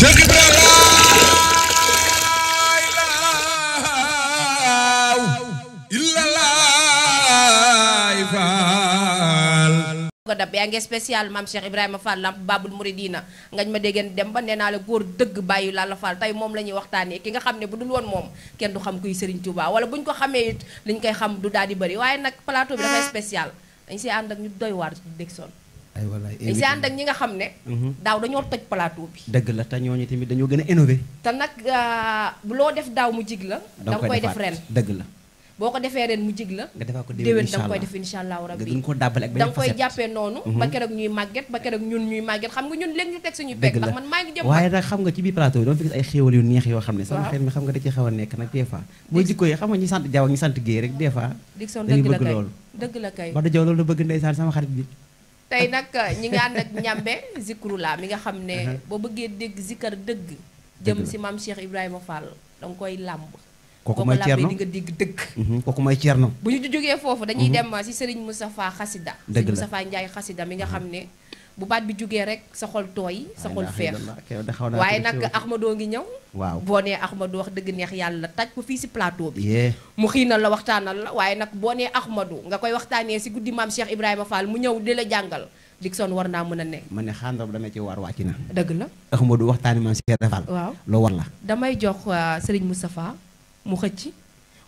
Cheikh Ibrahima dab yaa ngi spécial maam Cheikh Ibrahima Fall Lamp Babul Mouridina ngañ ma déggeen dem ba nee naa la góor dëgg bàyyi Lalla Fall tey moom la ñuy waxtaanee ki nga xam ne bu dul woon moom kenn du xam kuy Serigne Touba wala buñ ko xamee it liñ koy xam du daal di bëri waaye nag plateau bi dafay spécial dañ si ànd ak ñu doy waar Degson ay wallaay dañ si ànd ak ñi nga xam ne daaw dañoo toj plateau bi dëgg la te ñooñu tamit dañoo gën a innové te nag bu loo def daaw mu jig la da nga koy def ren dëgg la boo ko defee ren mu jig la nga defaa ko déwén da nga koy def incha allahu rabbi nga gën koo dàbbale ak da nga koy jàppee noonu ba keroog ñuy màgget ba keroog ñun ñuy màgget xam nga ñun léegi ñu teg suñu pegg ndax man maa ngi jëm waaye nag xam nga ci biir plateau bi dama fi gis ay xéewal yu neex yoo xam ne sama xel mi xam nga da ci xaw a nekk nag des fois mooy jikko yi xam nga ñi sant Jaw ak ñi sant Géey rek des fois Dixon dañuy dëgg la bëgg kay loolu dëgg la kay wax da Jaw loolu la bëgg ndeysaan sama xarit bi tey nag ñi nga ànd ak ñambe Zikrula mi nga xam ne boo bëggee dégg zikar dëgg jëm si maam Cheikh Ibrahima Fall da nga koy làmb kooku mooy Thierno di nga dégg dëgg kooku mooy Thierno bu ñu jógee foofu dañuy dem si Serigne Moustapha Xasida dëgg Serigne la Moustapha Ndiaye Xasida mi nga xam ne bu baat bi jógee rek sa xol tooy sa xol feex waaye nag Ahmadou ngi ñëw waaw boo nee Ahmadou wax dëgg neex yàlla taj ko fii si plateau bi yee mu xiinal la waxtaanal la waaye nag boo nee Ahmadou nga koy waxtaanee si guddi maam Cheikh Ibrahima Fall mu ñëw di la jàngal Dixon war naa mën a ne ma ne xaandar dana ci war wàcc na dëgg la Ahmadou waxtaani maam Cheikh Fall waaw loo war la damay jox Serigne Moustapha mu xëcc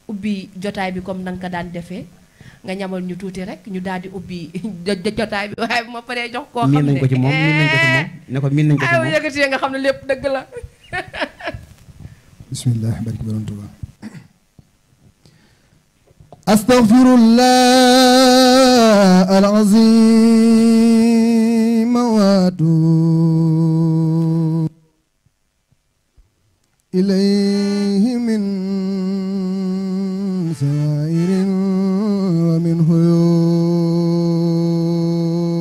ubbi jotaay bi comme nanga ko daan defee nga ñamal ñu tuuti rek ñu daal di ubbi jotaay bi waaye bu ma paree jox koo xam ne miin nañ ko ci moom miin nañ ko ci moom ne ko miin nañ ko ci moom yëkkati nga xam ne lépp dëgg la bismillah barke borom Tuuba astaghfirullah al-azim wa atubu ilayhi min سائر ومن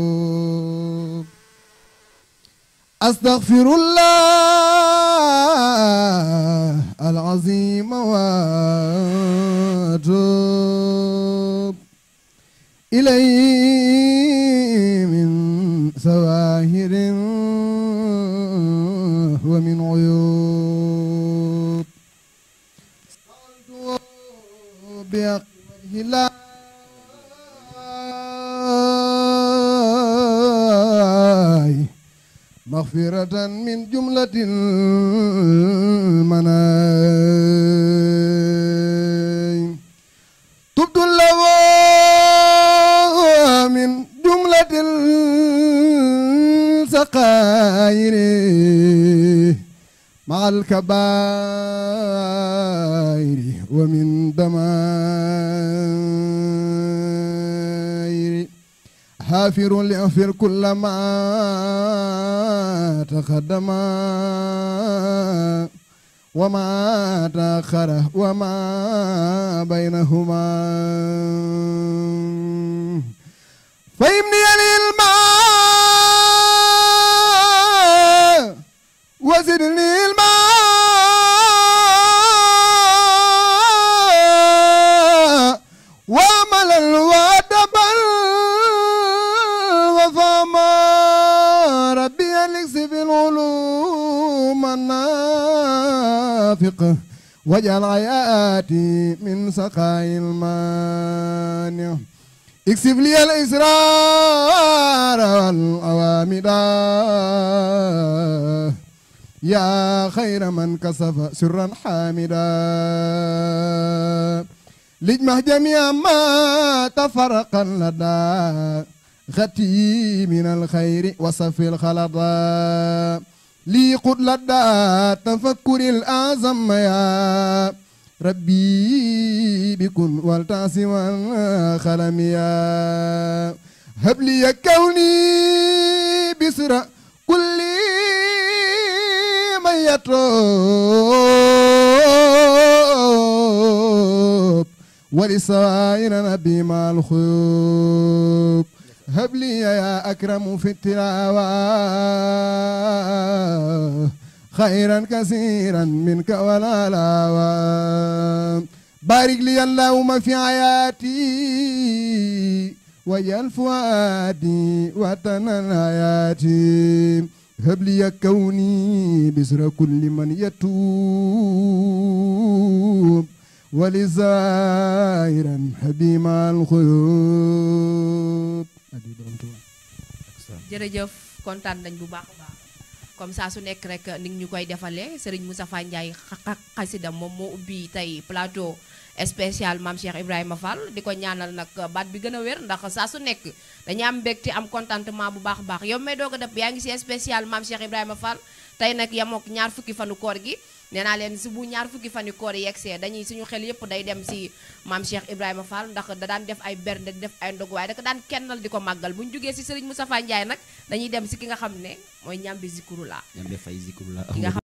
هيوب أستغفر الله العظيم وأتوب إليه من سواهر ومن عيوب بحق وجه الله مغفرة من جملة المنايا تبت له من جملة السقائر مع الكبائر ومن دمائر حافر لأغفر كل ما تقدم وما تأخر وما بينهما فإني للماء وزدني الماء وعملا وادبا وفهما ربي اكسب العلوم النافقه واجعل حياتي من سقاء المانع اكسب لي الإسرار والأوامر يا خير من كسف سرا حامدا لاجمع جميع ما تفرق لدى غتي من الخير وصف الخلطا لي قد لدى تفكر الأعظم يا ربي بكن والتعصم الخلم يا هب لي كوني بسر كل من يطوب ولسائر نبي مع الخيوب هب لي يا أكرم في التلاوة خيرا كثيرا منك ولا لاوى بارك لي اللهم في حياتي وجل فؤادي وطن حياتي هب لي كوني بسر كل من يتوب ولزائرا حبيما الخيوب. jërëjëf kontaan nañ bu baax a baax comme ça su nekk rek ni ñu koy defalee Serigne Moustapha Ndiaye xasida moom moo ubbi tey plateau spécial Mame Cheikh Ibrahima Fall di ko ñaanal nag baat bi gën a wér ndax saa su nekk dañu am mbégte am contentement bu baax a baax yow may doog a def yaa ngi si spécial Mame Cheikh Ibrahima Fall tey nag yamook ñaar fukki fanu koor gi nee naa leen si bu ñaar fukki fanu koor yi yegsee dañuy suñu xel yëpp day dem si Mame Cheikh Ibrahima Fall ndax da daan def ay bernde di def ay ndog waaye da ko daan kennal di ko màggal bu ñu jógee si Serigne Moustapha Ndiaye nag dañuy dem si ki nga xam ne mooy ñambi zikurula ñam def ay zikrullah ki nga xam